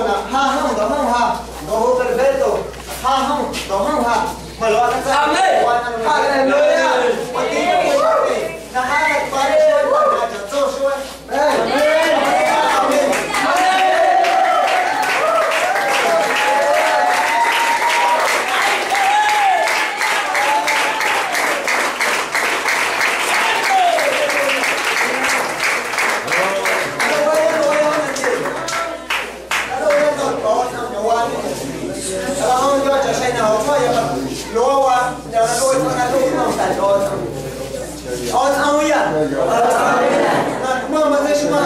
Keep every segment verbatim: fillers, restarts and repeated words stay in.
Ja jom ndoꞌ jom ja, ndoꞌ juu perfecto, ja jom ndoꞌ jom ja, maluaaꞌ na tsaⁿ. Amén. Aleluya. Aleluya. Aleluya. Na ja na tꞌmaⁿ xuee na chaꞌtso xuee. Amén. Amén. Tyꞌo̱o̱tsꞌomyâ. Na tꞌmaⁿ matseixmaⁿ,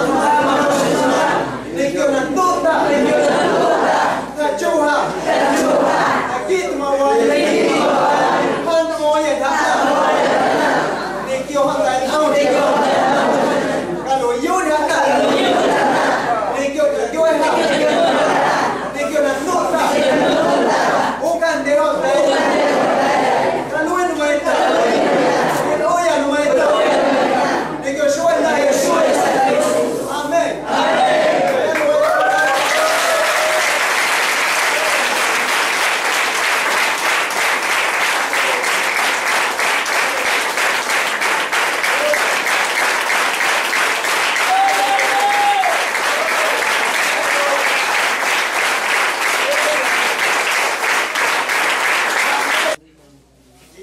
ñequio na nduꞌ Ta, ñequio na nduꞌ Ta, na chu ja, naquiiꞌ tꞌmaⁿwaañe, ja nꞌmo̱o̱ⁿyâ ja Ta, ñequio ja nda̱ꞌ nꞌom, caluiꞌyuuꞌ ja Ta, ñequio catyuee ja, ñequio na nduꞌ Ta, ꞌu candye jo nda̱a̱, caluii nmeiiⁿ Ta, ñelꞌuuyâ nmeiiⁿ Ta, ñequio xuee na Jesús. Amén.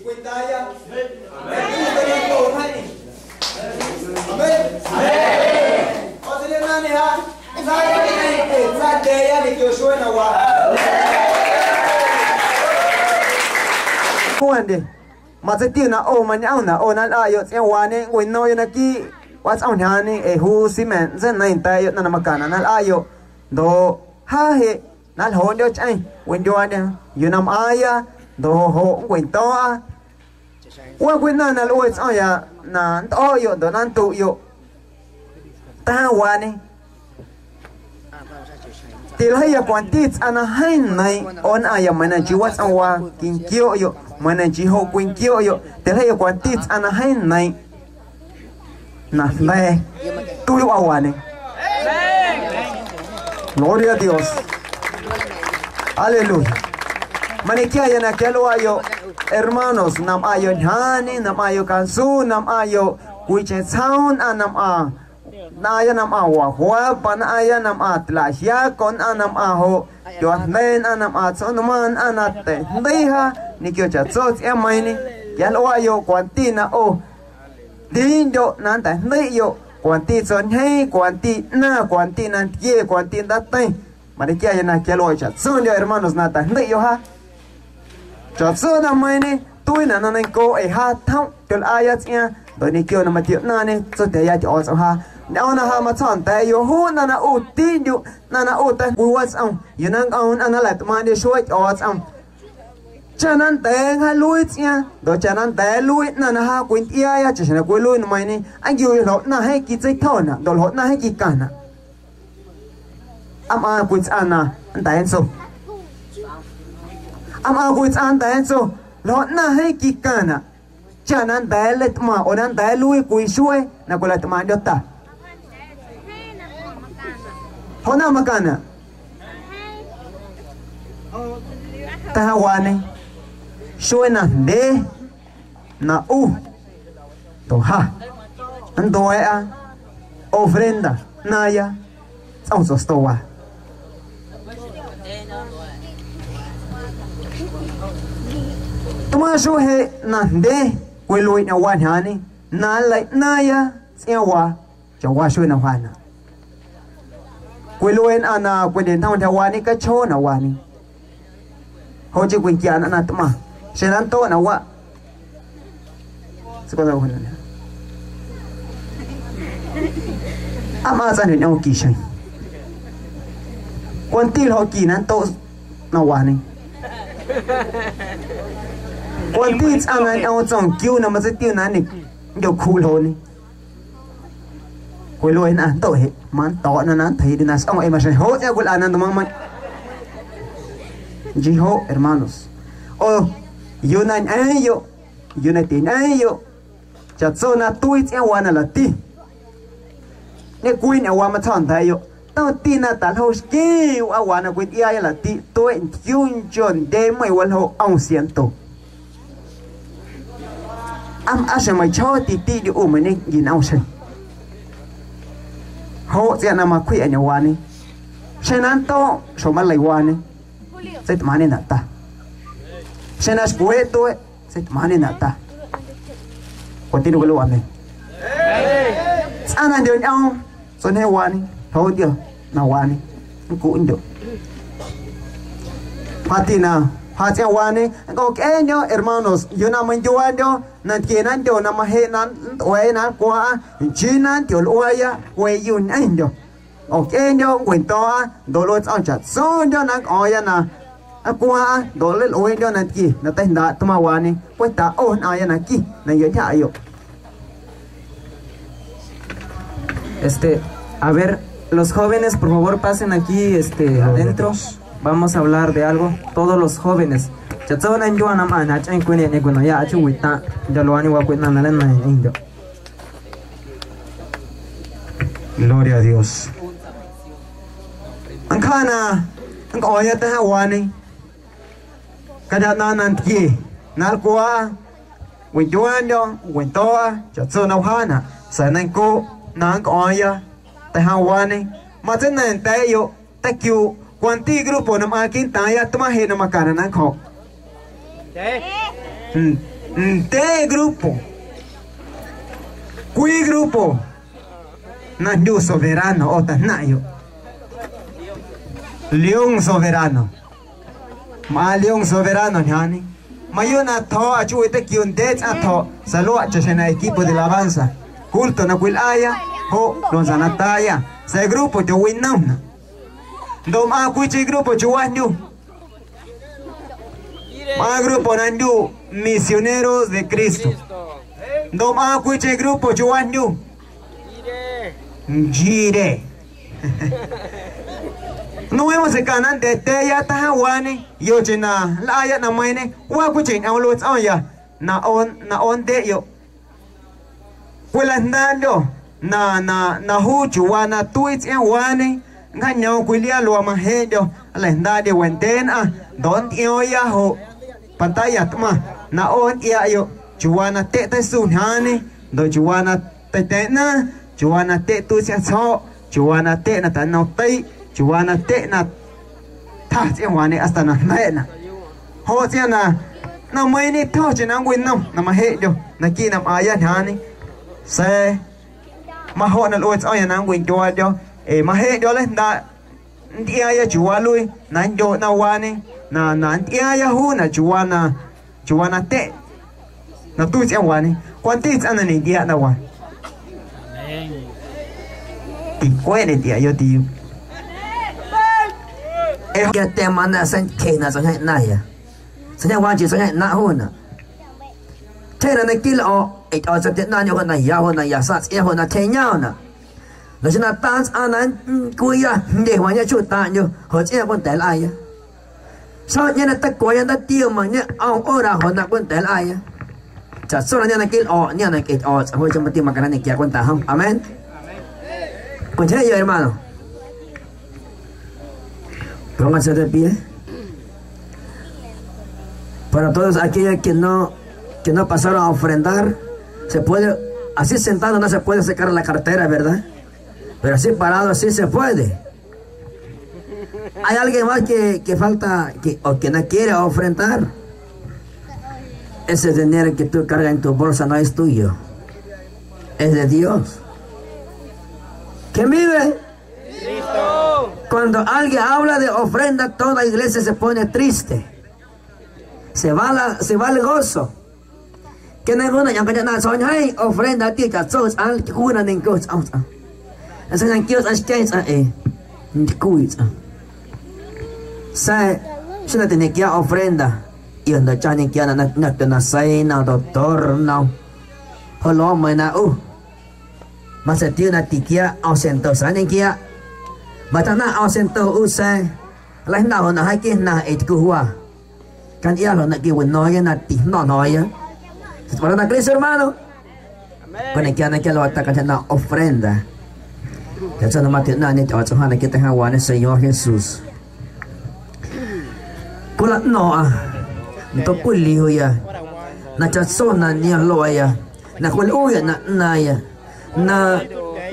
Cwentaya. Amén. Amén. Amén. Tsaⁿya ñꞌeⁿ, tsaⁿya ñꞌeⁿ, tsaⁿya ñꞌeⁿ, tsaⁿya ñꞌeⁿ, tsaⁿya ñꞌeⁿ, tsaⁿya ñꞌeⁿ. Cwaaⁿndye, matseitiunaꞌ ꞌo mañꞌomnaꞌ ꞌo na nlꞌaꞌyoꞌ tsꞌiaaⁿwaañe nncwinoomꞌyoꞌ naquiiꞌ watsꞌomñjaaⁿñe ee juu Simon nntseineiⁿ nda̱a̱ꞌyoꞌ ꞌnaⁿ na macaⁿnaꞌ na nlꞌaꞌyoꞌ. Ndoꞌ ja jeꞌ na nljooꞌndyo̱cheⁿ wendyuaandyo̱ yuu na mꞌaaⁿya ndoꞌ joꞌ nncwentooꞌa. Waa cwii ꞌnaⁿ na lꞌue tsꞌo̱ⁿya na nntꞌo̱o̱ꞌyoꞌ ndoꞌ na nnduꞌyoꞌ. Ta̱a̱waañe. Tiljeiya cwanti tsꞌaⁿ na jeeⁿ neiiⁿ ꞌo nnꞌaⁿya meiiⁿ na nchii watsꞌom waa quinquioꞌyoꞌ, meiiⁿ na nchii joꞌ cwinquioꞌyoꞌ. Tiljeiya cwanti tsꞌaⁿ na jeeⁿ neiiⁿ na jnda̱a̱ tuii wꞌawaañe. Gloria a Dios. Aleluya. Mañequiaya na quialuaaꞌyoꞌ, hermanos, na mꞌaaⁿyoꞌ ñjaaⁿñe, na mꞌaaⁿyoꞌ cansu, na mꞌaaⁿyoꞌ cwiicheⁿ tsjoom nnꞌaⁿ na mꞌaaⁿ, nnꞌaⁿya na mꞌaaⁿ wajuapa, nnꞌaⁿya na mꞌaaⁿ tlaxyaco, nnꞌaⁿ na mꞌaaⁿ joꞌ tyuaajnda̱, nnꞌaⁿ na mꞌaaⁿ tsjoomnꞌmaaⁿ, nnꞌaⁿ na teiꞌjndeiꞌ ja ñequio chaꞌtso tsꞌiaaⁿmeiiⁿñe. Quialuaaꞌyoꞌ cwanti na ꞌo ndiindyoꞌ na nnta̱jndeiꞌyoꞌ, cwanti tsoñjeeⁿ, cwanti ꞌnaⁿ, cwanti nantquie, cwanti ndaateiⁿ. Mañequiaya na quialuaaꞌ chaꞌtsondyoꞌ hermanos na ta̱jndeiꞌyoꞌ ja. Chaꞌtso na meiiⁿñe tuiinaꞌ na neiⁿncooꞌ ee ja tjomꞌ tyolꞌaaya tsꞌiaaⁿ ndoꞌ ñequio na matioꞌnaaⁿñe tsotyjaaꞌya Tyꞌo̱o̱tsꞌom ja. Ñꞌoom na ja matsjo̱ꞌ nda̱a̱ꞌyoꞌ juu ꞌnaⁿ na ꞌu tiindyuꞌ, ꞌnaⁿ na ꞌu teicwii watsꞌom, yuu na nncꞌoom nnꞌaⁿ na nlaꞌtꞌmaaⁿꞌndye xueeꞌ Tyꞌo̱o̱tsꞌom. Cha na nnda̱a̱ nncjaluii tsꞌiaaⁿ ndoꞌ cha na nnda̱a̱ nluii ꞌnaⁿ na ja cwintyꞌiaaya chaꞌxjeⁿ na cwiluii nmeiiⁿñe, aa nquiuuya ljoꞌ ꞌnaⁿ jeeⁿ quiitseitjonaꞌ ndoꞌ ljoꞌ ꞌnaⁿ jeeⁿ quicaⁿnaꞌ. Aa mꞌaaⁿ cwii tsꞌaⁿ na nnda̱a̱ nntso. Aa mꞌaaⁿ cwii tsꞌaⁿ nnda̱a̱ nntso, ljoꞌ ꞌnaⁿ jeeⁿ quicaⁿnaꞌ. Cha na nnda̱a̱ nleitꞌmaaⁿꞌ oo na nnda̱a̱ nluii cwii xuee na cwilaꞌtꞌmaaⁿꞌndyo̱ ta. Joꞌ na macaⁿnaꞌ. Ta̱a̱waañe. Xuee na jndye na ꞌu ndoꞌ ja nntueeꞌa ofrenda ꞌnaaⁿya tsꞌom tsostowaa. Tmaaⁿꞌ xuee jeꞌ na jndye cwiluiiꞌ ñꞌoomwaa ñjaaⁿñe na nleiꞌnaaⁿya tsꞌiaaⁿwaa chaꞌwaa xuee na wjaanaꞌ. Cwiluiiꞌ nnꞌaⁿ na cwiñeꞌntjom ntyjawaañe cachjoo na waañe. Joꞌ chii cwinquiaanaꞌ na tꞌmaⁿ xeⁿ na nntoꞌ na waꞌ. Aa mꞌaaⁿ tsaⁿ ñoom qui xjeⁿ. Cwanti ljoꞌ qui na nntoꞌ na wañe. Cwanti tsꞌaⁿ na ñꞌoom tsoom quiu na matseitiunaꞌ na nndyo cjuꞌ ljoꞌñe. Cwiluiiꞌ nnꞌaⁿ ndoꞌ jeꞌ manndo̱ꞌna na nntjeiiꞌndyena sꞌom ee maxjeⁿ joꞌ tsꞌiaaⁿ cwilꞌana ntmaaⁿmeiⁿꞌ. Nchii joꞌ hermanos, ꞌo yuu na ñꞌeeⁿꞌyoꞌ, yuu na tiñꞌeeⁿꞌyoꞌ, chaꞌtso na tuii tsꞌiaaⁿwaa na lati. Ñecwii ñꞌoomwaa matsjo̱ꞌ nda̱a̱ꞌyoꞌ. Tomti na taꞌjloo xqueⁿ wꞌaawaa na cwityꞌiaaya lati tueꞌ ntquiuuncho ndyee meiⁿ waljo ꞌom ciento. Aa mꞌaa xjeⁿ meiⁿchjoo titiꞌ ꞌu meiⁿñe nquinꞌom xjeⁿ. Joꞌ tsꞌiaaⁿ na macwjiꞌañe waañe. Xeⁿ na nnto̱o̱ⁿ xjo̱ maleiwaañe, seitꞌmaaⁿñenaꞌ ta. Xeⁿ na xcweeꞌ tueꞌ, seitꞌmaaⁿñenaꞌ ta. Continúa luaꞌ amén. Tsꞌaⁿ na ndyoñꞌoom, tsoñjeeⁿ waañe, ljoꞌndyo̱ na waañe, nncuꞌndyo̱. Mati na ja tsꞌiaaⁿ waañe, nncꞌoocꞌeendyo̱ hermanos, yuu na meindyuaandyo̱ nantquie na ndyo na majeꞌ na nntꞌueeꞌ na nlcwaaⁿꞌaⁿ, nchii na nntiolꞌuaaya cweyuuñꞌeⁿndyo̱. Nncꞌoocꞌeendyo̱ nncwentjo̱o̱ⁿꞌa ndoꞌ nlꞌue tsꞌoom chaꞌtsondyo̱ na nncꞌo̱o̱ⁿya na nlcwaaⁿꞌaⁿ ndoꞌ nleilꞌueeꞌndyo̱ nantquie na teijndaaꞌ tmaaⁿwaañe, cwenta ꞌo nnꞌaaⁿya naquiiꞌ na yoꞌntyjaꞌyoꞌ. Este, a ver, los jóvenes, por favor, pasen aquí, este, adentro. Vamos a hablar de algo. Todos los jóvenes. Chaꞌtso na ndyuaa na mꞌaⁿ na chꞌeeⁿ cwiñeꞌ ñecwinomyaꞌ chuu witaⁿꞌ, ndyaluaañe waa cwii ꞌnaⁿ na nleina̱ⁿ ñꞌeⁿndyo̱. Gloria a Dios. Nncjaꞌ na nncꞌo̱o̱ⁿya teijaaⁿwaañe cantyja ꞌnaaⁿꞌ nantquie na nlcwaaꞌa, wendyuaandyo̱, wendo̱o̱ꞌa chaꞌtso na wjaanaꞌ, sa̱a̱ neiⁿncooꞌ na nncꞌo̱o̱ⁿya teijaaⁿwaañe. Matseineiⁿ nda̱a̱ꞌyoꞌ teiquiuuꞌ cwanti grupo na mꞌaaⁿ quiiꞌntaaⁿya tmaaⁿ jeꞌ na macaⁿnaꞌ na nncjo̱o̱ⁿ. N-, ndyee grupo, cwii grupo na jndyu soberano ꞌo tajnaⁿꞌyoꞌ. León soberano. Mꞌaaⁿ león soberano ñjaaⁿñe. Mayuuꞌ na tjo̱o̱ꞌa chii teiquiuuꞌ ndyee tsꞌaⁿ tjo̱o̱ꞌ, sa̱a̱ luaꞌ chaꞌxjeⁿ na equipo de alabanza, culto na cwilꞌaaya, joꞌ luaꞌ ntsaⁿ na taaya, sa̱a̱ grupo tyowinnomnaꞌ. Ndoꞌ mꞌaaⁿ cwiicheⁿ grupo chiuuwaa jndyu. Mꞌaaⁿ grupo na jndyu Misioneros de Cristo. Ndoꞌ mꞌaaⁿ cwiicheⁿ grupo chiuuwaa jndyu. Nchire. Nmeiiⁿ música na nndya̱a̱tya̱a̱ya teijaaⁿwaañe, yocheⁿ na nlꞌaaya ꞌnaⁿmeiiⁿñe, waa cwiicheⁿ ñꞌoom luee tsꞌo̱ⁿya na ꞌo-, na ꞌoondyeꞌyoꞌ. Cwilajndaaꞌndyo̱ na, na, na juu chiuuwaa na tuii tsꞌiaaⁿwaañe, nncjaañoom cwii liaa luaa majeꞌndyo̱ nlajndaaꞌndye wendyee nnꞌaⁿ ndoꞌ nntyꞌiooya joꞌ pantalla tꞌmaⁿ na ꞌo ntyꞌiaꞌyoꞌ chiuuwaa na tyeꞌ teijsuu ñjaaⁿñe ndoꞌ chiuuwaa na teityeⁿ ꞌnaaⁿ, chiuuwaa na tyeꞌ tuii tsꞌiaaⁿtsjo̱ꞌ, chiuuwaa na tyeꞌ na taꞌnoom teiꞌ, chiuuwaa na tyeꞌ na tjaⁿ tsꞌiaaⁿwaañe hasta na jnda̱ꞌnaꞌ. Joꞌ tsꞌiaaⁿ na ꞌnaⁿmeiiⁿñe tjomcheⁿ na nncwinom na majeꞌndyo̱ naquiiꞌ na mꞌaaⁿya ñjaaⁿñe, sa̱a̱ majoꞌ na lꞌue tsꞌo̱ⁿya na nncwindyuaandyo̱, ee majeꞌndyo̱ nleijndaaꞌ ntyꞌiaaya chiuuwaa luii na nndyo ꞌnaⁿwaañe, na, na ntyꞌiaaya juunaꞌ chiuuwaa na, chiuuwaa na tyeꞌ na tuii tsꞌiaaⁿwaañe. Cwanti tsꞌaⁿ na ñentyꞌiaꞌ ꞌnaⁿwaa. Ticweeꞌ ñentyꞌiaꞌyoꞌ tiyuꞌ. Ee quia tema na seincje na tsoñjeeⁿ ꞌnaⁿya. Tsoñjeeⁿ waañe, tsoñjeeⁿ ꞌnaⁿꞌ juunaꞌ. Tyjeeꞌnaꞌ naquiiꞌ lꞌo̱, ee Tyꞌo̱o̱tsꞌom tyeꞌnaaⁿñê joꞌ na ya, joꞌ na ya saⁿꞌ tsꞌiaaⁿ joꞌ na tyjeeⁿ ñomnaꞌ. Ndoꞌ xeⁿ na taaⁿ tsꞌaⁿ na nncwiiya jndye mañe chuu taⁿꞌndyoꞌ, joꞌ tsꞌiaaⁿ cwenta̱a̱ lꞌaaya. Xjeⁿ ꞌñeeⁿ na teicuaaya ndaatioo mañeꞌom hora joꞌ na cwenta̱a̱ lꞌaaya. Chaꞌtso na niom naquiiꞌ lꞌo̱, niom na ncꞌe Tyꞌo̱o̱tsꞌom, joꞌ chii mati macaⁿnaⁿ ñequia cwenta jom. Amén. Cwintyjeeꞌyoꞌ, hermano. Pónganse de pie. Para todos aquellos que no, que no pasaron a ofrendar, se puede, así sentado no se puede sacar la cartera, ¿verdad? Pero así parado sí se puede. ¿Hay alguien más que, que falta que, o que no quiere ofrendar? Ese dinero que tú cargas en tu bolsa no es tuyo. Es de Dios. ¿Quién vive? Cuando alguien habla de ofrenda, toda iglesia se pone triste. Se va la, se va el gozo. Quia na juu na ñꞌoom cantyja ꞌnaaⁿꞌ tsjo̱ꞌ ñjeeⁿ ofrenda tio chaꞌtso tsꞌaⁿ nlcwii na neiⁿnco tsꞌom tsꞌaⁿ. Sa̱a̱ na nquio tsꞌaⁿ xqueⁿ tsꞌaⁿ ee ntycwii tsꞌaⁿ. Sa̱a̱ xeⁿ na tiñequia ofrenda, ꞌio ndoꞌ cha ñequia na, na, na tyonasei nnom doctor nnom. Joꞌ luaaꞌ meiiⁿ na ꞌu matseitiuu na tiquiaa ꞌom ciento sa̱a̱ ñequiaa. Matjaaꞌnaⁿ ꞌom ciento ꞌu sa̱a̱ nleijndaaꞌ joꞌ na jaaquie jnaⁿ ee tycu waa. Cantyꞌia ljoꞌ naquiiꞌ wino̱o̱ⁿya na tijno̱ⁿ no̱o̱ⁿya. Tꞌmaⁿ na Cristo hermano. Cwiñequia na quiaꞌ luaaꞌ ta cantyja na ofrenda. Chaꞌtso na matioꞌnaaⁿñe Tyꞌo̱o̱tsꞌom jaa naquiiꞌ teijaaⁿwaañe Señor Jesús. Cwilaꞌno̱o̱ⁿꞌa ndoꞌ cwilioya na chaꞌtso na niom luaaya na cwilꞌuuyâ na ꞌnaaⁿya na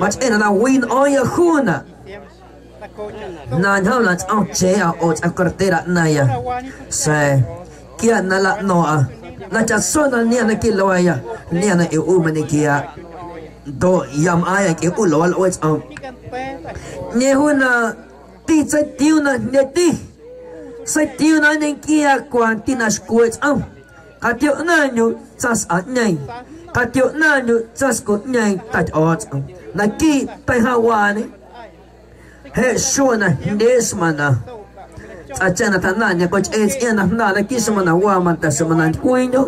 machꞌeenaꞌ na wiꞌ nꞌo̱o̱ⁿya juunaꞌ na ñjom na tsꞌom cheeꞌa oo tsꞌom cartera ꞌnaaⁿya. Sa̱a̱ quia na laꞌno̱o̱ⁿꞌa na chaꞌtso na niom naquiiꞌ luaaya, niom na ꞌu mañequiaaꞌ ndoꞌ ya mꞌaaⁿya ncꞌe ꞌu luaa lꞌue tsꞌoom. ꞌÑeeⁿ juu na titseitiuuna jndyeti, seitiuuna nñequiaa cwanti na xcweeꞌ tsꞌom. Catioꞌnaaⁿndyuꞌ tsaⁿ sꞌaaꞌñeeⁿ, catioꞌnaaⁿndyuꞌ tsaⁿ scuꞌñeeⁿ Ta Tyꞌo̱o̱tsꞌom naquiiꞌ teijaaⁿwaañe. Jeꞌ xuee na jndye semana, tsꞌaⁿ chaꞌ na tjanaⁿ ñeꞌcoochꞌee tsꞌiaaⁿ na jndaꞌ naquiiꞌ semana waa, manda̱ semana ntycwiindyo̱.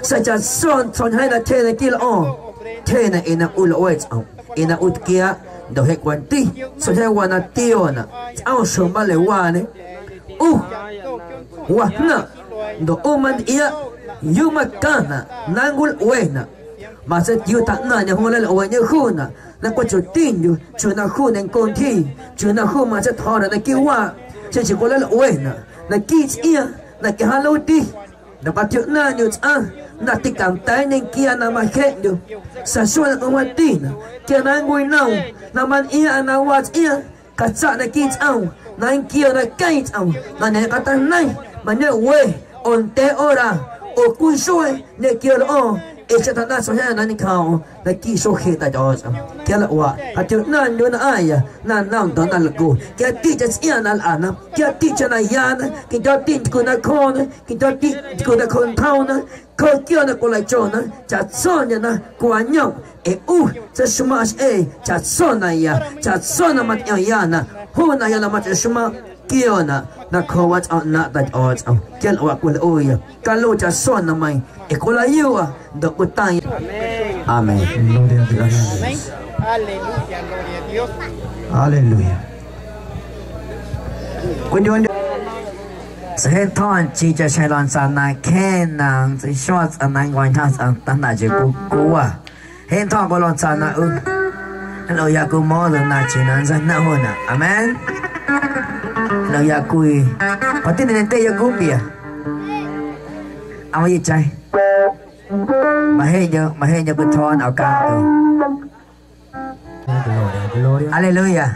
Sa̱a̱ chaꞌtso tsjo̱ꞌñjeeⁿ na tyjeeꞌ naquiiꞌ lꞌo̱o̱ⁿ, tyjeeꞌ na ꞌe na ꞌu lꞌue tsꞌom, ꞌe na ꞌu tquiaaꞌ, ndoꞌ jeꞌ cwanti tsjo̱ꞌñjeeⁿ waa na tioonaꞌ tsꞌom xjo mbalewaañe. ꞌU wajnaⁿꞌ ndoꞌ ꞌu mantyꞌiaꞌ yuu macaⁿnaꞌ na nncwilꞌuenaꞌ. Matseitiuu tjaꞌnaⁿ ñeꞌ juu nleilꞌueeꞌñe juunaꞌ na cweꞌ chootindyuꞌ chiuu na juu ñencoo ntyjii, chiuu na juu matseitjo̱o̱naꞌ naquiiꞌ waaꞌ, xeⁿ nchii cwilalꞌuenaꞌ naquiiꞌ tsꞌiaaⁿ na quia jaaluti. Ndoꞌ catioꞌnaaⁿndyuꞌ tsꞌaⁿ na ticanda̱a̱ nñequiaa na majeꞌndyuꞌ, sa̱a̱ xuee na cwiwatinaꞌ quia na nncwinom na mantyꞌiaꞌa na waa tsꞌiaaⁿ. Catsaꞌ naquiiꞌ tsꞌoom na nnquio na queeⁿ tsꞌoom na ñeꞌcata̱jneiⁿ mañeꞌwe oo ndyee hora oo cwii xuee ñequio lꞌo̱o̱ⁿ, ee chaꞌ tjaꞌnaⁿ tsjo̱ꞌñjeeⁿ na ñeꞌcjoomꞌm naquiiꞌ xuee jeꞌ Ta Tyꞌo̱o̱tsꞌom. Quia lꞌuaꞌ catioꞌnaaⁿndyuꞌ na ꞌaaⁿya na nnom ndoꞌ na lꞌu, quia tiꞌcheⁿ tsꞌiaaⁿ na lꞌana, quia tiꞌcheⁿ na yaana, quindyo̱ tiꞌ ntycu na cjoona, quindyo̱ tiꞌ ntycu na cjooꞌ ntjoomna, cjooꞌ quiooꞌ na cwileichona, chaꞌtsondye na cwañomꞌ. Ee ꞌu tseixmaⁿ xꞌee chaꞌtso naya, chaꞌtso na matyꞌiomyanaꞌ, juu naya na matseixmaⁿ quioonaꞌ nacjooꞌ watsꞌom ꞌnaaⁿꞌ Ta Tyꞌo̱o̱tsꞌom. Quia lꞌuaꞌ cwilꞌuuya caluuꞌ chaꞌtso na meiiⁿ ee cwilayuuꞌa ndoꞌ cwitaⁿya. Amén. Gloria a Dios. Amén. Aleluya, gloria a Dios. Aleluya. Cwityondyo. Sa̱a̱ jeꞌ ntyjo̱ nchiicheⁿ xjeⁿ lantsa na cjeⁿ na nntseixuaⁿ tsꞌaⁿ na nncwantyjaⁿ tsꞌaⁿ tajndaꞌ nchii cwiwa. Jeꞌ ntyjo̱ cwilaꞌntsa na ꞌu nlꞌuya cwii modo na nchii na nntseijndaaꞌ juunaꞌ. Amén. Nlꞌuya cwii. Joꞌ chii na ñetyeya cumbia. Aa mayuuꞌcheⁿ. Majeꞌndyo̱, majeꞌndyo̱ cwitjo̱o̱ nꞌom canto. Gloria, gloria. Aleluya.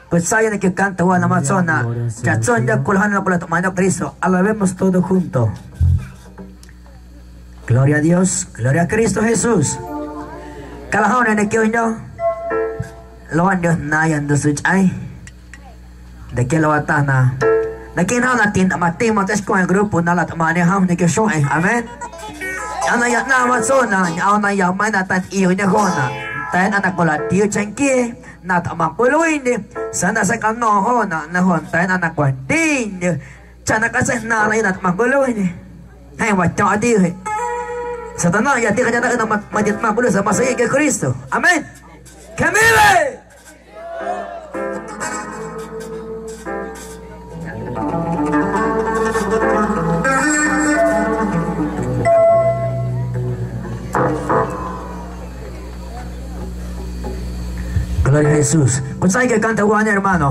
Cwitsaaya ñequio canto waa na matsonaꞌ: Chaꞌtsondyo̱ cwilaꞌjomna na cwilaꞌtꞌmaaⁿꞌndyo̱ Cristo. Alabemos todos juntos. Gloria a Dios. Gloria a Cristo Jesús. Calaꞌjomna ñequiondyo̱. Luaꞌndyo̱ jnaaⁿya ndoꞌ suchꞌeeⁿ. Nda̱quia luaaꞌ tana naquiiꞌ na mati matseixcweeⁿ grupo na nlaꞌtꞌmaaⁿꞌñe jom ñequio xuee. Amén. Ñꞌoom na ya ꞌnaaⁿ matsonaꞌ, ñꞌoom na ya meiiⁿ na tantꞌiuuñe jonaꞌ, nda̱a̱ nnꞌaⁿ na cwilaꞌtiuu cheⁿnquiee na tꞌmaⁿ cwiluiindye, sa̱a̱ na seicano̱o̱ⁿ joonaꞌ na joꞌ nda̱a̱ nnꞌaⁿ na cwandiindye chaꞌ na catseijnaaⁿ na tꞌmaⁿ cwiluiindye. Jeeⁿ watyo̱o̱ⁿꞌa tiuꞌ jeꞌ. Satanás yati candyaꞌ na ꞌu na ma-, matitꞌmaⁿ cwiluiindye sa̱a̱ maseiiꞌ Cristo. Amén. Quien vive. Gloria a Jesús. Cwitsaaya ñequio canto waañe, hermano.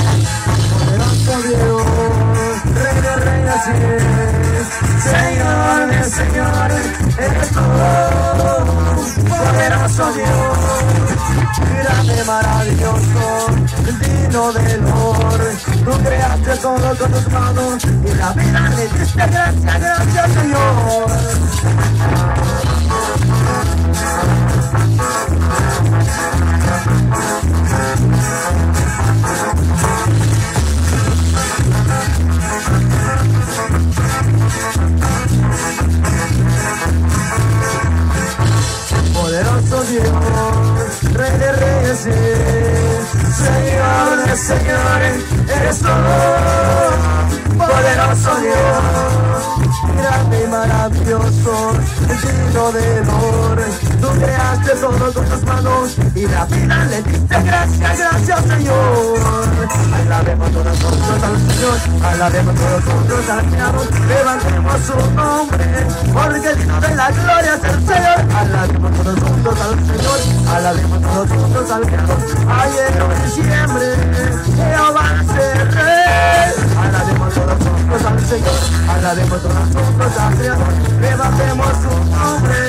Poderoso Dios, Rey de reyes, Señor de señores, eres tú, poderoso Dios, grande, maravilloso, digno de honor. Tú creaste todo con tus manos y la vida le diste gracia, gracias, Señor. Señor, eres tú, poderoso Dios, grande y maravilloso, digno de honor. Tú creaste todo con tus manos y la vida le diste gracias, gracias, Señor. Alabemos todos juntos al Señor, alabemos todos juntos al Creador, levantemos su nombre, porque digno de la gloria es el Señor. Alabemos todos juntos al Señor, alabemos todos juntos al Creador, ayer, hoy y siempre. Jehová es el Rey. Alabemos todos juntos al Señor, alabemos todos juntos al Creador, levantemos su nombre,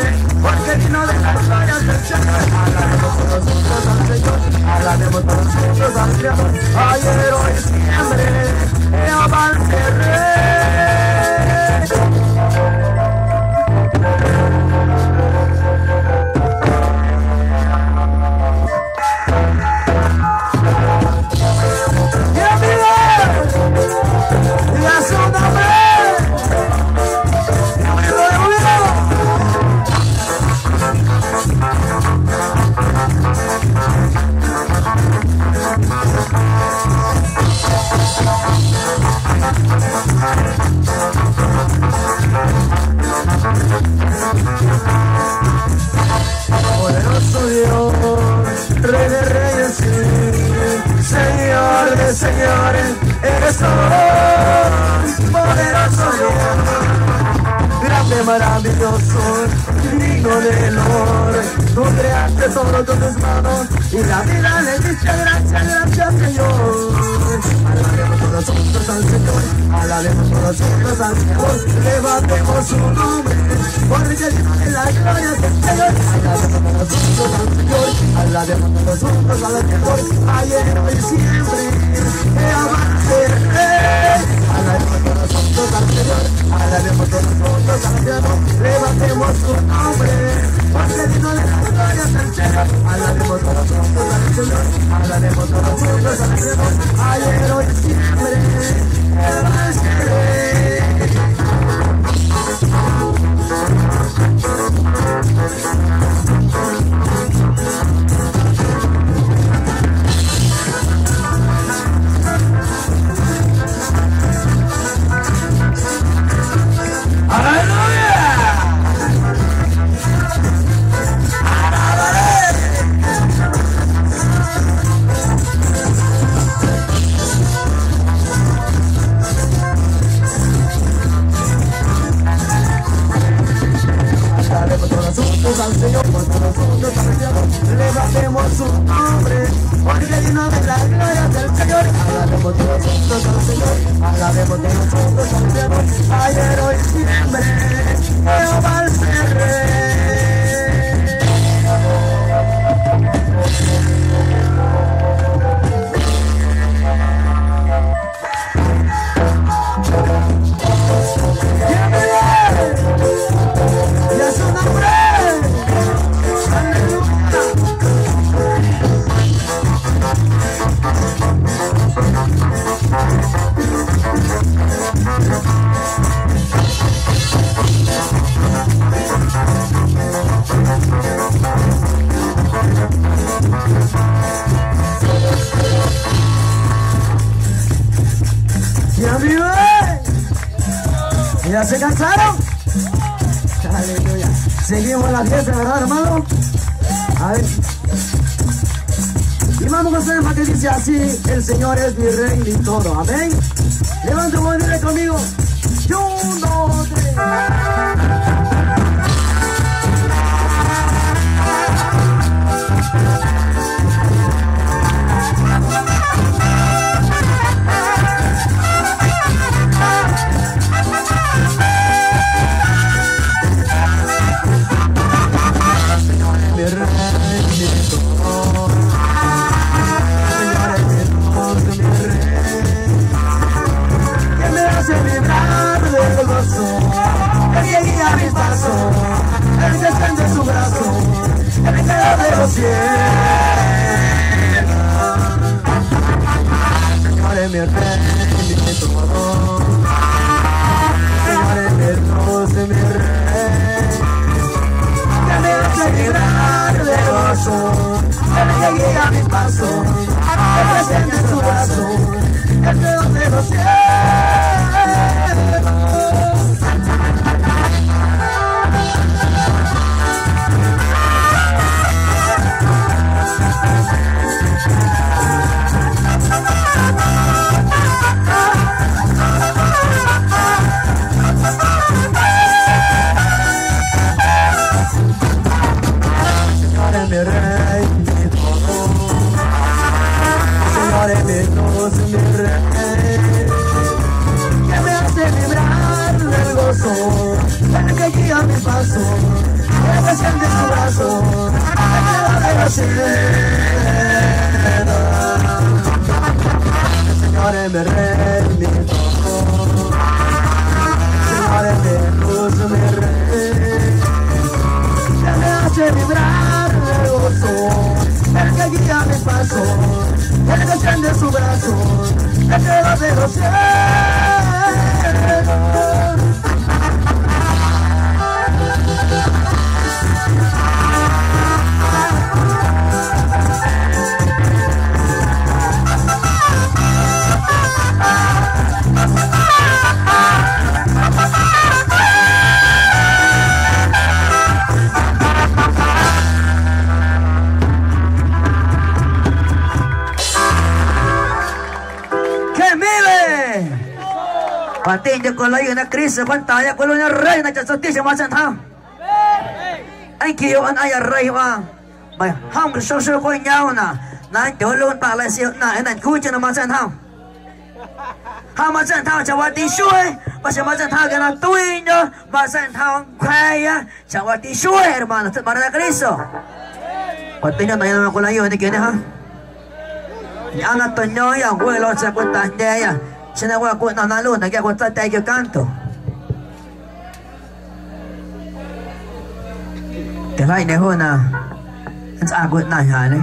porque digno de la gloria es el Señor. Alabemos todos juntos al Señor, alabemos todos juntos al Creador, ayer, hoy y siempre. Jehová es el Rey. Poderoso Dios, Rey de reyes y Señor de señores, eres tú, poderoso Dios, grande, maravilloso, digno de honor. Tú creaste todo con tus manos y la vida le diste gracias, gracias, Señor. Alabemos todos juntos al Señor, alabemos todos juntos al Señor, levantemos su nombre, porque digno de la gloria es el Señor. Alabemos todos juntos al Señor, alabemos todos juntos al Señor, ayer, hoy y siempre. Jehová es el Rey. Alabemos todos juntos al Señor, alabemos todos juntos al Señor, levantemos su nombre, porque digno de la gloria es el Señor. Alabemos todos juntos al Señor, alabemos todos juntos al Señor, ayer, hoy y siempre. Jehová es el Rey. ¡Aleluya! ¡Alabaré! Alabemos todos juntos al Señor, con todos juntos al Señor, levantemos su nombre, porque digno de la gloria del Señor. Alabemos todos juntos al Señor, alabemos todos juntos al Señor, ayer, hoy y siempre. Jehová es el Rey. ¡Ya vive! ¿Ya se cansaron? Aleluya. Seguimos la fiesta, ¿verdad, hermano? A ver. Y vamos a hacer más que dice así: "El Señor es mi rey y todo". Amén. Levanta un dile conmigo. Y un, dos, tres. Señor es mi rey, mi todo. Señor es mi Dios, mi rey. Que me hace vibrar de gozo. El que guía mis pasos. El que extiende su brazo. El que abre los cielos. Señor es mi rey, mi todo. Señor es mi Dios, mi rey. Que me hace vibrar de gozo. Que me guía mis pasos. Que me siente su Él que guía mi paso, él que extiende su brazo, él que da de los cielos. Señor es mi rey, mi pastor. Señor es mi luz, mi rey. Él me hace vibrar de gozo. Él que guía mi paso, él que extiende su brazo, él que da de los cielos. ¡Qué miles! Patyeeⁿ cwilaꞌyuꞌ na Cristo cwentaya cwiluiiñe rey na chaꞌtsoti xjeⁿ matsa̱ꞌntjom. Nquioꞌ nnꞌaⁿya rey wꞌaa, meiⁿjom xo xocweꞌñoomnaꞌ na nndyooluiiꞌ ntaⁿꞌ laxio ꞌnaⁿ ee na ntycwiicheⁿ na matsa̱ꞌntjom. Ja matsa̱ꞌntjom chaꞌwaa tixuee, maxjeⁿ matsa̱ꞌntjom quia na tuiiꞌndyo̱, matsa̱ꞌntjom nncwja̱a̱ya chaꞌwaa tixuee, hermano, tseitꞌmaⁿna Cristo. Patyeeⁿ na na cwilaꞌyuꞌ ñequioñe ja. Ñꞌoom na toꞌño̱o̱ⁿyâ ncuee ljo̱o̱ tsꞌaⁿ cwenta jndya̱a̱yâ, xeⁿ na waa cwiꞌnaⁿ na nluii na quia cwitsa̱tya̱a̱ canto. Tijleiꞌndye juu na nntsꞌaa cwiꞌnaⁿ njaañe.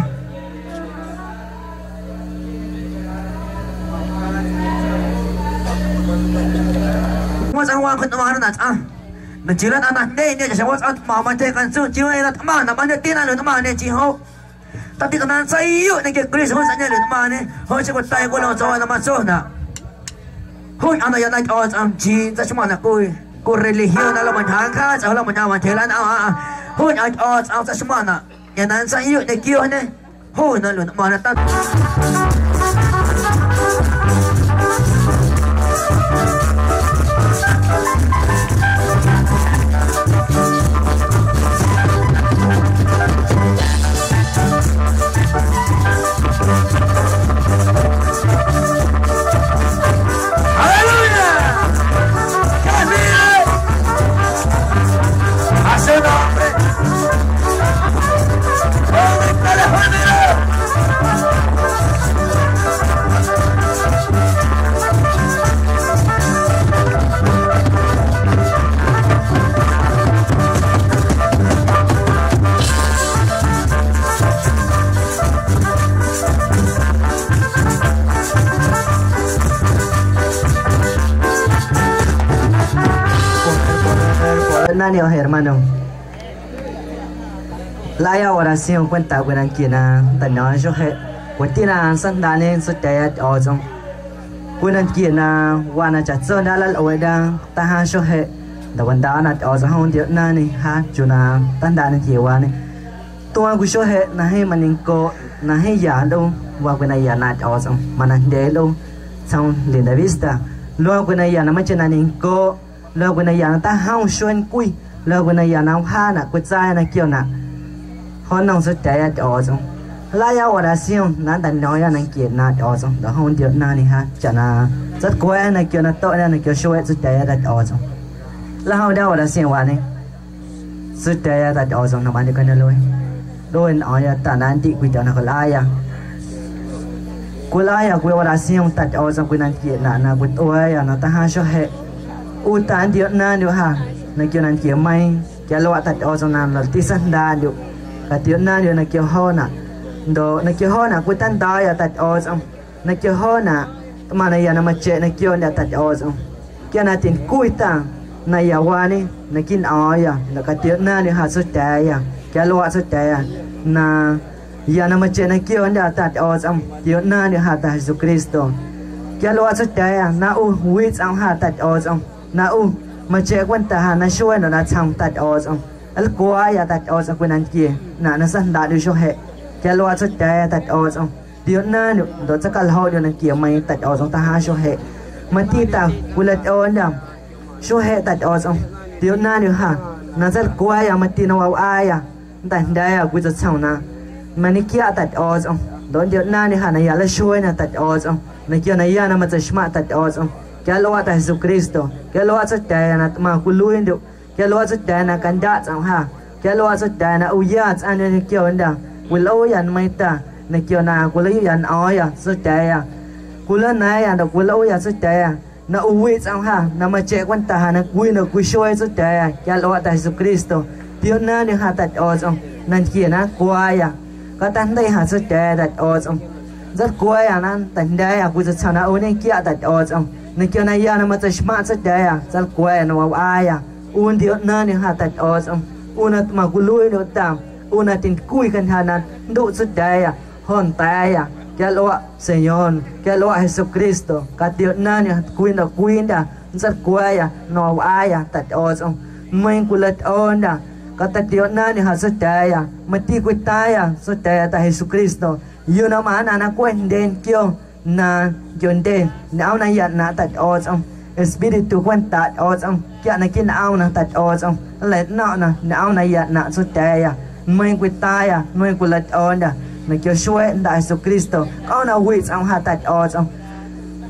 Mo̱o̱ⁿ tsꞌaⁿ waa cwitꞌmaaⁿna na tsꞌaⁿ. Meiⁿ nchii lana na jndyeñe chaꞌxjeⁿ mo̱o̱ⁿ tsꞌaⁿ tꞌmaⁿ matyeⁿ cantsuꞌ nchii na tꞌmaⁿnaꞌ majndyetina na tꞌmaⁿñe nchii joꞌ. Tati kanaⁿ nntseiyuꞌ ñequio Cristo juu sañe lutꞌmaaⁿñe, joꞌ xeⁿ cwitaya cwiloꞌ tsꞌo̱o̱ⁿ na matsonaꞌ. Juu ñꞌoom na ya na Tyꞌo̱o̱tsꞌom nchii tseixmaⁿnaꞌ cwii, cwii religión na nlamañjaaⁿ nncjaaⁿ tsꞌaⁿ nlamañjaaⁿ mantyjeeꞌ na nnꞌaⁿ. Juu ñꞌoom Tyꞌo̱o̱tsꞌom tseixmaⁿnaꞌ, ñeꞌ na nntseiꞌyuꞌ ñequioñe, juu na lutꞌmaaⁿñe ta. ¡Aleluya! ¡Qué lindo! ¡A su nombre! ¡Bendito el Señor! Poder, poder, poder, hermano. Nlꞌaaya oración cwenta cwii nantquie na nteiño̱o̱ⁿ xueeꞌ jeꞌ, cwii na seiꞌjndaaꞌñe tsuatya̱a̱ya Tyꞌo̱o̱tsꞌom. Cwii nantquie na waa na chaꞌtso ndyaꞌ nlalꞌueeꞌndyo̱ taꞌjaaⁿ xueeꞌ jeꞌ, nda̱wandaaꞌ na Tyꞌo̱o̱tsꞌom jom nntioꞌnaaⁿñe ja chiuu na tajndaaꞌ nantquiewaañe. Tuaaⁿ cwii xueeꞌ jeꞌ na jeeⁿ mañencooꞌ, na jeeⁿ ya nlꞌuu, waa cwii naya na Tyꞌo̱o̱tsꞌom mana jndye nlꞌuu tsjoom Lindavista. Luaa cwii naya na meiⁿcheⁿ na ñencooꞌ, luaa cwii naya na tajom xuee nncwi, luaa cwii naya na wjaanaꞌ cwitsaaya na quionaꞌ. Joꞌ nnom tsuatya̱a̱ya Tyꞌo̱o̱tsꞌom. Nlꞌaaya oración na nntaꞌño̱o̱ⁿya nantquie ꞌnaaⁿꞌ Tyꞌo̱o̱tsꞌom ndoꞌ jom nntioꞌnaaⁿñe ja chaꞌna tseitcwa̱a̱ꞌa na quio na toꞌya na quio xueeꞌ tsuatya̱a̱ya ta Tyꞌo̱o̱tsꞌom. Nlajomndyaꞌ oraciónwaañe. Tsuatya̱a̱ya ta Tyꞌo̱o̱tsꞌom na mañeꞌ cañoomꞌluee. Nluee nꞌo̱o̱ⁿya ta na nndiꞌ cwii tyꞌo̱o̱ na cwilꞌaaya. Cwilꞌaaya cwii oración ta Tyꞌo̱o̱tsꞌom cwii nantquie ꞌnaⁿ na cwitꞌua̱a̱ya na tajaaⁿ xueeꞌ jeꞌ. ꞌU ta nntioꞌnaaⁿndyuꞌ ja ñequio nantquiemeiiⁿ, quia luaꞌ ta Tyꞌo̱o̱tsꞌom na ljoꞌti seiꞌjndaaꞌndyuꞌ, catioꞌnaaⁿndyuꞌ ñequio joonaꞌ. Ndoꞌ ñequio joonaꞌ cwiteindo̱o̱ꞌya ta Tyꞌo̱o̱tsꞌom. Ñequio joonaꞌ tꞌmaⁿ naya na macheꞌ na quiondyaꞌ ta Tyꞌo̱o̱tsꞌom. Quia na tincwi ta nayawaañe naquiiꞌ nꞌo̱o̱ⁿya ndoꞌ catioꞌnaaⁿndyuꞌ ja tsuatya̱a̱ya, quia luaꞌ tsuatya̱a̱ya na ya na macheꞌ na quiondyaꞌ ta Tyꞌo̱o̱tsꞌom, tioꞌnaaⁿndyuꞌ ja ta Jesucristo. Quia luaꞌ tsuatya̱a̱ya na ꞌu wiꞌ tsꞌomꞌ ja ta Tyꞌo̱o̱tsꞌom, na ꞌu macheꞌ cwenta ja naxuee ndoꞌ natsjom ta Tyꞌo̱o̱tsꞌom. Nlcwaaꞌya ta Tyꞌo̱o̱tsꞌom cwii nantquie ꞌnaⁿ na seiꞌjndaaꞌndyuꞌ xueeꞌ jeꞌ. Quia luaꞌ tsuatya̱a̱ya ta Tyꞌo̱o̱tsꞌom, tioꞌnaaⁿndyuꞌ ndoꞌ tseicaljooꞌndyuꞌ nantquiemeiiⁿ ta Tyꞌo̱o̱tsꞌom tajaaⁿ xueeꞌ jeꞌ. Mati ta cwilatyꞌoondyo̱ xueeꞌ jeꞌ ta Tyꞌo̱o̱tsꞌom, tioꞌnaaⁿndyuꞌ ja na nntseilcwa̱a̱ya mati na wawꞌaaya, nnta̱jndya̱a̱ya cwii tsatsjom na mañequiaꞌ ta Tyꞌo̱o̱tsꞌom, ndoꞌ nntioꞌnaaⁿndyuꞌ ja na ya nleixueeñe ta Tyꞌo̱o̱tsꞌom ñequio naya na matseixmaⁿꞌ ta Tyꞌo̱o̱tsꞌom. Quia luaꞌ ta Jesucristo, quia luaꞌ tsuatya̱a̱ya na tꞌmaⁿ cwiluiindyuꞌ Quia luaaꞌ Tsotya̱a̱ na candyaꞌ tsꞌom jâ. Quia luaaꞌ Tsotya̱a̱ na ꞌu ya tsꞌaⁿ ñequio ndyaꞌ cwilꞌuuyâ nmeiiⁿ ta ñequio na cwilaꞌyuꞌya nꞌo̱o̱ⁿyâ Tsotya̱a̱yâ. Cwilaꞌnaaⁿyâ ndoꞌ cwilaꞌyuꞌya Tsotya̱a̱yâ na ꞌu wiꞌ tsꞌom jâ na macheꞌ cwenta jâ na cwii ndoꞌ cwii xuee Tsotya̱a̱yâ. Quia luaaꞌ Ta Jesucristo, tiooꞌnaaⁿndyuꞌ jâ Ta Tyꞌo̱o̱tsꞌom na ntyjie na nlcwaayâ. Catajndeiꞌ jâ Tsotya̱a̱yâ Ta Tyꞌo̱o̱tsꞌom. Nntseilcwa̱a̱yâ na teijndya̱a̱yâ cwii tsaⁿtsjoom na ꞌu ñequiaꞌ Ta Tyꞌo̱o̱tsꞌom. Ñequio naya na matseixmaⁿꞌ Tsotya̱a̱yâ, nntseilcwa̱a̱yâ na wawꞌaayâ. ꞌU ntiooꞌnaaⁿñe jâ Ta Tyꞌo̱o̱tsꞌom, ꞌu na tꞌmaⁿ cwiluiiñe ta, ꞌu na tintycwii cantyja na nnduꞌ Tsotya̱a̱yâ, jo̱ nda̱a̱yâ. Quia luaaꞌ Señor, quia luaaꞌ Jesucristo, catiooꞌnaaⁿñe cwii ndoꞌ cwii ndyaꞌ, nntseilcwa̱a̱yâ na wawꞌaayâ Ta Tyꞌo̱o̱tsꞌom. Nmeiiⁿ cwilatyꞌo̱o̱ ndyaꞌ, catiooꞌnaaⁿñe jâ Tsotya̱a̱yâ, mati cwitaaⁿyâ Tsotya̱a̱yâ Ta Jesucristo, yuu na mꞌaⁿ nnꞌaⁿ na cweꞌ jndye nquio na nquiondye ñꞌoom naya ꞌnaaⁿꞌ Ta Tyꞌo̱o̱tsꞌom. Espíritu cwentaaꞌ Tyꞌo̱o̱tsꞌom quiaꞌ naquiiꞌ nꞌoom na Ta Tyꞌo̱o̱tsꞌom nleiꞌno̱ⁿꞌna ñꞌoom naya ꞌnaaⁿꞌ Tsotya̱a̱yâ. Nmeiiⁿ cwitaaⁿyâ, nmeiiⁿ cwilatyꞌo̱o̱ndyâ ñequio xueeꞌ Jnda Jesucristo, ꞌoom na wiꞌ tsꞌom jâ Ta Tyꞌo̱o̱tsꞌom.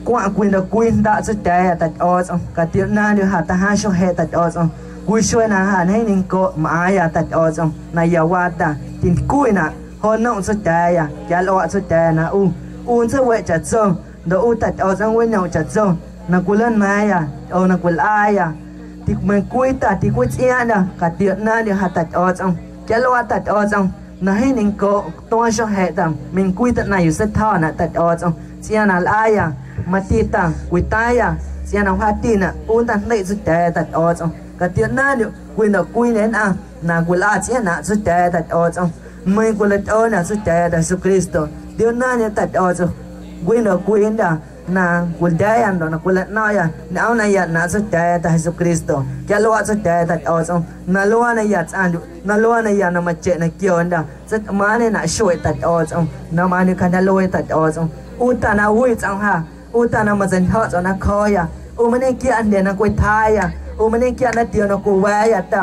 Cwaⁿꞌ cwii ndoꞌ cwii jndaꞌ Tsotya̱a̱yâ Ta Tyꞌo̱o̱tsꞌom, catiooꞌnaaⁿndyuꞌ jâ tajaaⁿ xojeiꞌ Ta Tyꞌo̱o̱tsꞌom. Cwii xuee na jâ ñjeeⁿ ñencoꞌ mꞌaaⁿyâ Ta Tyꞌo̱o̱tsꞌom na ya waa ta, tintycwiꞌnaꞌ. Jo̱ nnom Tsotya̱a̱yâ, quia nlꞌuaꞌ Tsotya̱a̱yâ na ꞌu, ꞌu nntseiweꞌ chaꞌtso, ndoꞌ ꞌu Ta Tyꞌo̱o̱tsꞌom nweꞌñomꞌ chaꞌtso na cwilaꞌnaaⁿyâ, oo na cwilꞌaayâ. Timeiⁿ cwii ta ticweꞌ tsꞌiaaⁿꞌndyo̱, catiooꞌnaaⁿndyuꞌ jâ Ta Tyꞌo̱o̱tsꞌom. Quia nlꞌuaꞌ Ta Tyꞌo̱o̱tsꞌom na jeeⁿ ñencoꞌ tuaaⁿ xojeiꞌ ta, meiⁿ cwii ta ꞌnaⁿ yuu seitjo̱naꞌ Ta Tyꞌo̱o̱tsꞌom, tsꞌiaaⁿ na lꞌaayâ, mati ta cwitaaⁿyâ, tsꞌiaaⁿ na wjaatinaꞌ ꞌu nntaꞌjndeiꞌ Tsotya̱a̱yâ Ta Tyꞌo̱o̱tsꞌom. Catiooꞌnaaⁿndyuꞌ cwii ndoꞌ cwii ñenꞌaⁿ na cwilꞌa tsꞌiaaⁿꞌnaⁿꞌ Tsotya̱a̱yâ Ta Tyꞌo̱o̱tsꞌom. Meiiⁿ cwilatyꞌo̱o̱ndyô̱ Tsotya̱a̱yâ Ta Jesucristo, tiooꞌnaaⁿndyuꞌ Ta Tyꞌo̱o̱tsꞌom, cwii ndoꞌ cwii ndyaꞌ na cwindya̱a̱yâ ndoꞌ na cwilaꞌno̱ⁿꞌyâ ñꞌoom naya ꞌnaaⁿꞌ Tsotya̱a̱yâ Ta Jesucristo. Quia nlꞌuaꞌ Tsotya̱a̱yâ Ta Tyꞌo̱o̱tsꞌom na luaa naya tsꞌaⁿndyuꞌ, na luaa naya na macheꞌ na quio ndyaꞌ, tseitꞌmaaⁿñenaꞌ xueꞌ Ta Tyꞌo̱o̱tsꞌom, na mꞌaaⁿñe cantyja luee Ta Tyꞌo̱o̱tsꞌom. ꞌU ta na wiꞌ tsꞌom jâ, ꞌu ta na matseintyjo̱ tsꞌom na cjo̱o̱yâ, ꞌu mañequiaꞌ jndye na cwitjaaꞌyâ, ꞌu mañequiaꞌ ndaatioo na cwiwa̱a̱yâ ta.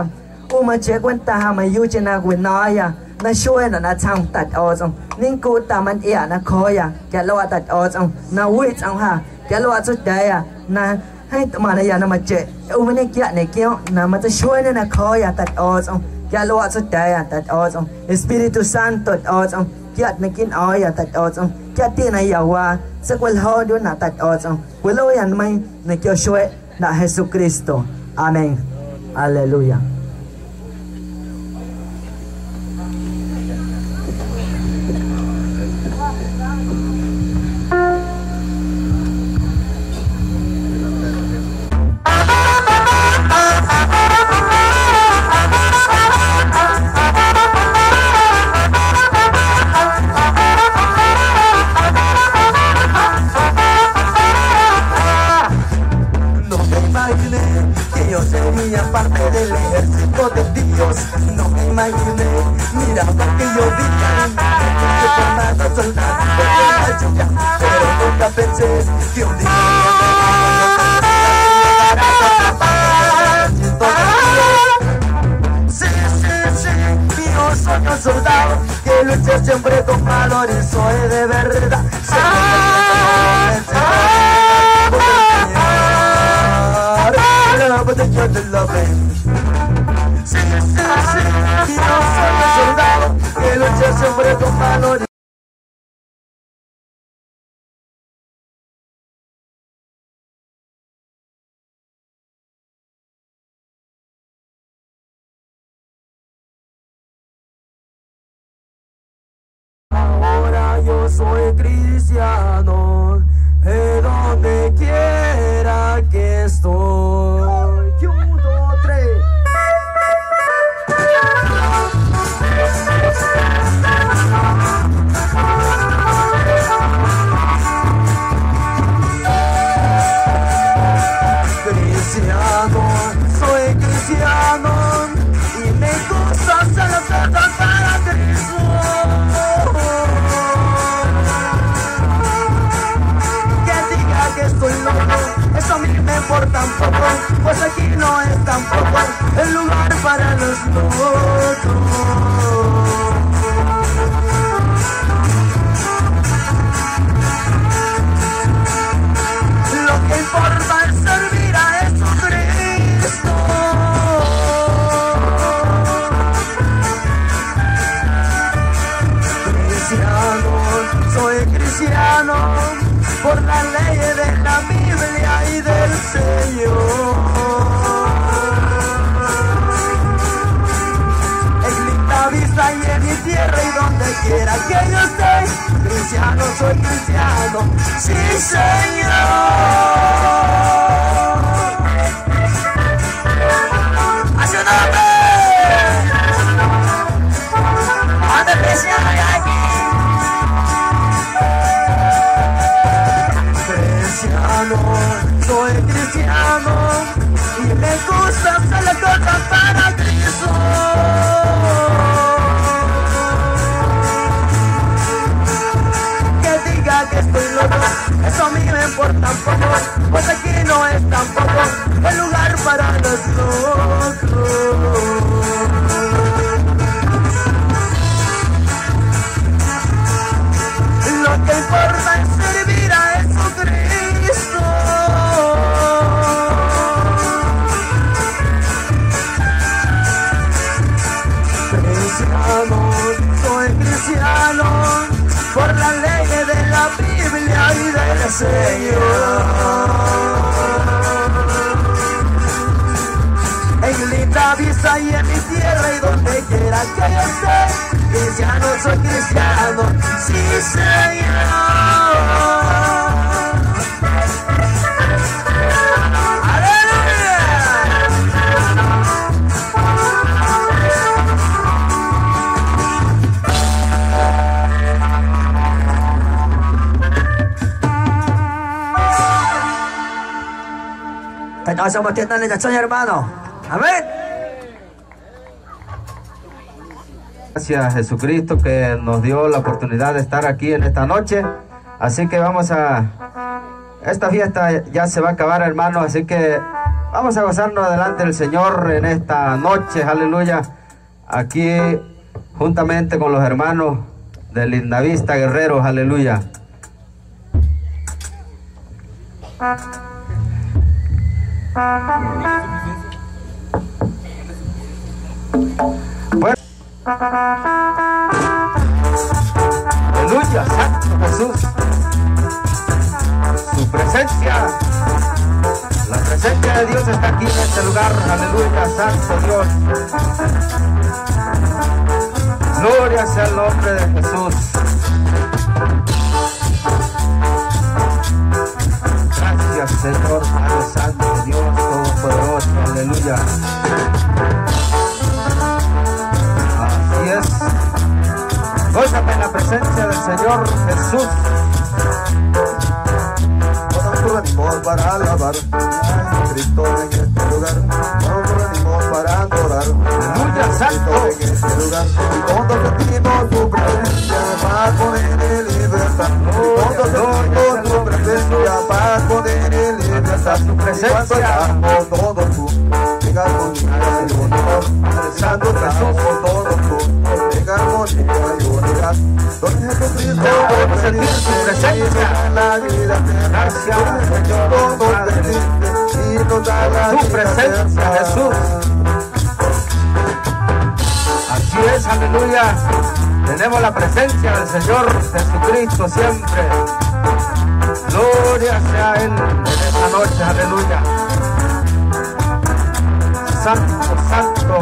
ꞌU macheꞌ cwenta jâ mayuuꞌcheⁿ na cwino̱o̱ⁿyâ naxuee ndoꞌ natsjoom Ta Tyꞌo̱o̱tsꞌom, ñencoꞌ ta mantyꞌiaꞌ na cjo̱o̱yâ. Quia nlꞌuaꞌ Ta Tyꞌo̱o̱tsꞌom na wiꞌ tsꞌom jâ, quia nlꞌuaꞌ Tsotya̱a̱yâ na jeeⁿ tꞌmaⁿ naya na macheꞌ ꞌu mañequiaꞌ ñequioomꞌ na matseixueeñe na cjo̱o̱yâ Ta Tyꞌo̱o̱tsꞌom. Quia nlꞌuaꞌ Tsotya̱a̱yâ Ta Tyꞌo̱o̱tsꞌom, Espíritu Santo Tyꞌo̱o̱tsꞌom, quiaꞌ naquiiꞌ nꞌo̱o̱ⁿyâ Ta Tyꞌo̱o̱tsꞌom, quiaꞌ tiꞌ na ya waa, seicwaljooꞌndyuꞌnaꞌ Ta Tyꞌo̱o̱tsꞌom. Cwiluiiyâ nmeiiⁿ ñequio xueeꞌ Jnda Jesucristo. Amén. Aleluya. No me imaginé que yo sería parte del ejército de Dios. No me imaginé, mira lo que yo vi. Soldado, pero nunca pensé que un día Sí, sí, sí, yo soy un soldado que lucha siempre con valor y soy de verdad. Ahora yo soy cristiano, de donde quiera que estoy. Y un, dos, tres. Cristiano, soy cristiano y me gusta hacer las cosas para Cristo. Que diga que estoy loco, eso a mí me importa un poco, pues aquí no es tampoco el lugar para los locos. Lo que importa es servir a Jesucristo. Por la ley de la Biblia y del Señor. En linda vista y en mi tierra y donde quiera que yo esté, cristiano soy cristiano, sí, Señor. ¡A su nombre! ¡Ande, cristiano, ya aquí! Cristiano, soy cristiano y me gusta hacer las cosas para Cristo. Que diga que estoy loco, eso a mí me importa un poco, pues aquí no es tampoco el lugar para los locos. Lo que importa es servir a Jesucristo. Cristiano, soy cristiano, por las leyes de la Biblia y del Señor. En linda vista y en mi tierra y donde quiera que yo esté, cristiano soy cristiano, sí, Señor. ¡Aleluya! Ta̱a̱ꞌ na matioꞌnda̱a̱ na chaꞌtsoom hermano. Amén. Gracias a Jesucristo que nos dio la oportunidad de estar aquí en esta noche. Así que vamos a, esta fiesta ya se va a acabar, hermano, así que vamos a gozarnos delante del Señor en esta noche, aleluya. Aquí juntamente con los hermanos de Lindavista Guerrero, aleluya. Bueno. Aleluya, Santo Jesús. Su presencia, la presencia de Dios está aquí en este lugar. Aleluya, Santo Dios. Gloria sea el nombre de Jesús. Gracias, Señor, Padre Santo, Dios Todopoderoso. Aleluya. Así es. Gózate en la presencia del Señor Jesús. Con otro ánimo para alabar a Jesucristo en este lugar. Con otro ánimo para adorar a Jesucristo en este lugar. Y todos sentimos su presencia, paz, poder y libertad. Y todos sentimos su presencia, paz, poder y libertad. Y cuando estamos todos juntos en armonía y unidad, Santo Jesús, todos juntos en armonía y unidad. Don Jesucristo, quiero sentir su presencia. Gracias, Señor Padre. Tu presencia, Jesús. Así es, aleluya. Tenemos la presencia del Señor Jesucristo siempre. Gloria sea Él en esta noche, aleluya. Santo, santo.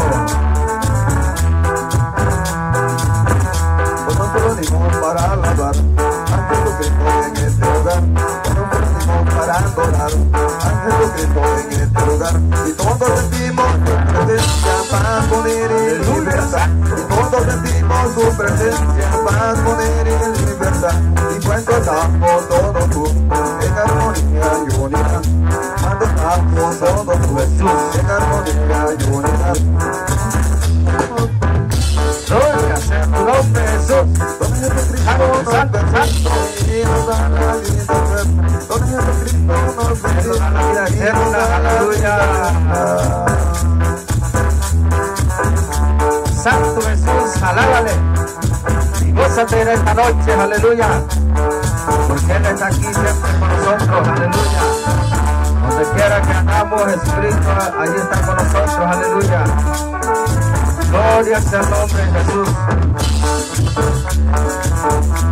Con otro ánimo para alabar a Jesucristo en este lugar. Con otro ánimo para adorar a Jesucristo en este lugar. Y todos sentimos su presencia, paz, poder y libertad. Y todos sentimos su presencia, paz, poder y libertad. Y cuando estamos todos juntos en armonía y unidad. Cuando estamos todos juntos en armonía y unidad. Gloria sea tu nombre, Jesús. Santo, santo, santo. Nos da la vida eterna, aleluya. Santo Jesús, alábale. Y gózate en esta noche, aleluya. Porque Él está aquí siempre con nosotros, aleluya. Donde quiera que andamos, Jesucristo ahí está con nosotros, aleluya. Gloria sea el nombre de Jesús.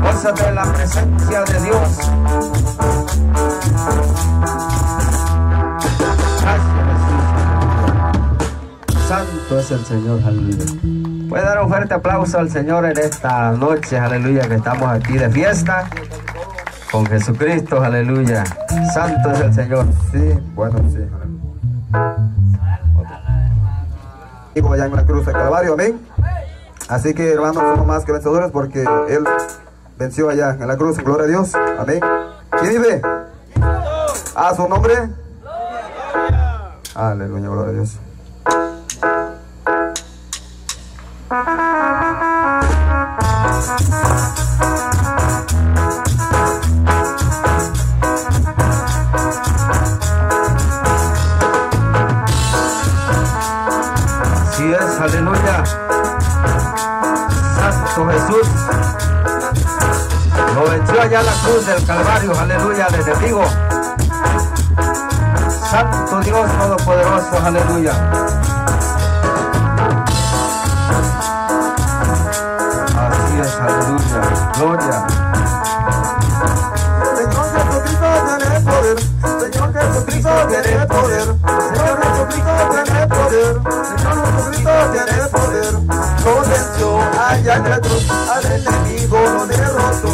Gózate en la presencia de Dios. Gracias, Jesús. Santo es el Señor, aleluya. Puede dar un fuerte aplauso al Señor en esta noche, aleluya, que estamos aquí de fiesta con Jesucristo, aleluya. Santo es el Señor. Sí, bueno, sí, aleluya. Digo, allá en la cruz del Calvario, amén. Así que, hermanos, somos más que vencedores porque Él venció allá en la cruz, gloria a Dios, amén. ¿Quién vive? A su nombre. Aleluya, gloria a Dios. Así es, aleluya. Santo Jesús. Lo venció allá en la cruz del Calvario, aleluya, al enemigo. Santo Dios Todopoderoso, aleluya. Así es, aleluya. Gloria. Señor Jesucristo tiene poder. Señor Jesucristo tiene poder. Señor Jesucristo tiene poder. Señor Jesucristo tiene poder. Lo venció allá en la cruz, al enemigo lo derrotó.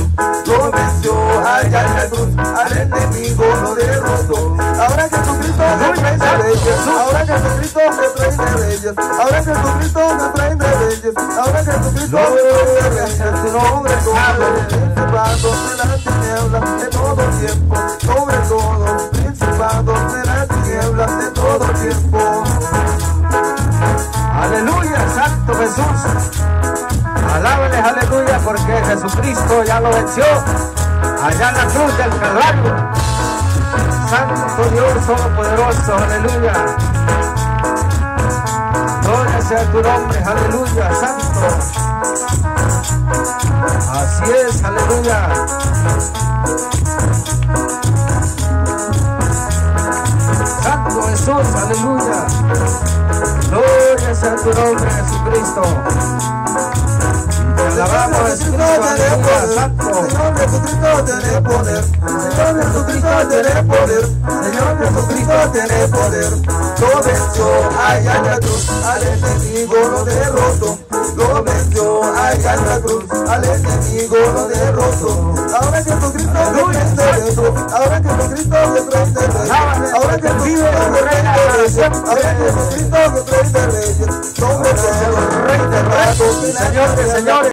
Lo venció allá en la cruz, al enemigo lo derrotó. Ahora Jesucristo es rey de reyes, ahora Jesucristo es rey de reyes, ahora Jesucristo es rey de reyes, ahora Jesucristo es rey de reyes. Sobre todo principado de la tiniebla de todo tiempo, sobre todo principado de la tiniebla de todo tiempo. Aleluya, Santo Jesús. Alábale, aleluya, porque Jesucristo ya lo venció allá en la cruz del Calvario. Santo Dios Todopoderoso, aleluya. Gloria sea tu nombre, aleluya, Santo. Así es, aleluya. Santo Jesús, aleluya. Gloria sea tu nombre, Jesucristo. Te alabamos, Jesucristo, aleluya, Santo. Señor Jesucristo tiene poder. Señor Jesucristo tiene poder. Señor Jesucristo tiene poder. Lo venció allá en la cruz, al enemigo lo derrotó. Lo venció allá en la cruz, al enemigo lo derrotó. Ahora Jesucristo es rey de reyes, ahora Jesucristo es rey de reyes, ahora Jesucristo es rey de reyes, ahora Jesucristo es rey de reyes. Sobre todo principado de la tiniebla,